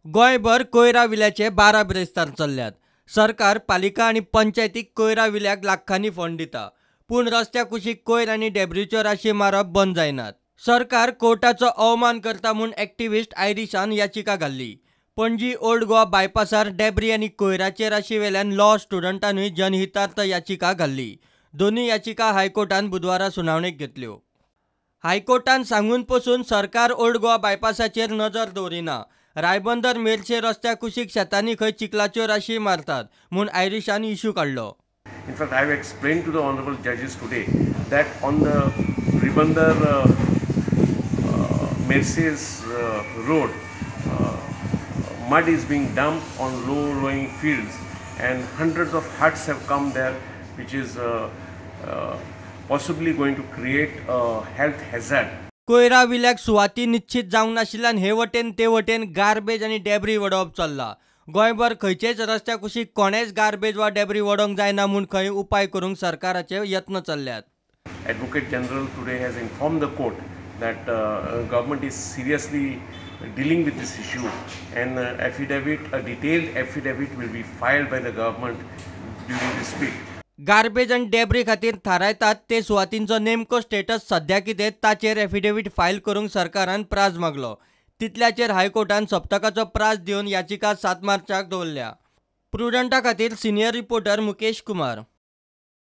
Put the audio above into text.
गोंयभर कोयरा विल्याचे 12 बिरेस्तार चल्ल्यात. सरकार पालिका आनी पंचायतीक कोयरा विल्याक लाखांनी फंड दिता, पूण रस्त्या कुशीक कोयर आनी डेब्रीच्यो राशी मारप बंद जायनात. सरकार कोर्टाचो अवमान करता म्हूण एक्टिविस्ट आयरिशान याचिका घाल्ली. पणजी ओल्ड गोवा बायपासार डेब्री आनी कोयराचे राशी वेल्यान लॉ स्टुडंटानूय जनहितार्थ याचिका घाल्ली. दोनूय याचिका हायकोर्टान बुधवारा सुनावणेक घेतल्यो. हायकोर्टान सांगून पसून सरकार ओल्ड गोवा बायपासाचेर नजर दवरिना. रायबंदर मेरशे रस्त्या कुशीक शेतांनी खंय चिखलाच्यो राशी मारतात म्हूण आयरिशान इश्यू काडलो. In fact, I have explained to the honorable judges today that on the Ribandar Merces road, mud is being dumped on low-lying fields and hundreds of huts have come there, which is possibly going to create a health hazard. कोयरा विल्याक सुवाती निश्चित जावंक नाशिल्ल्यान हे वटेन ते वटेन garbage आनी debris वडोवप चल्ला. गोंयभर खंयचेच रस्त्या कुशीक कोणेच गार्बेज वा डेब्री वडोवंक जायना म्हूण खंय उपाय करूंक सरकाराचे यत्न चल्ल्यात. Advocate General today has informed the court that government is seriously dealing with this issue and a detailed affidavit will be filed by the government during this week. Garbage आनी डेब्री खातीर थारायतात ते सुवातींचो नेमको स्टेटस सध्या कितें ताचेर affidavit file करूंक सरकारान प्राज मागलो. तितल्याचेर हायकोर्टान सप्तकाचो प्राज दिवन याचिका 7 मार्चाक दवरल्या. प्रुडंटा खातीर सिनियर रिपोर्टर मुकेश कुमार.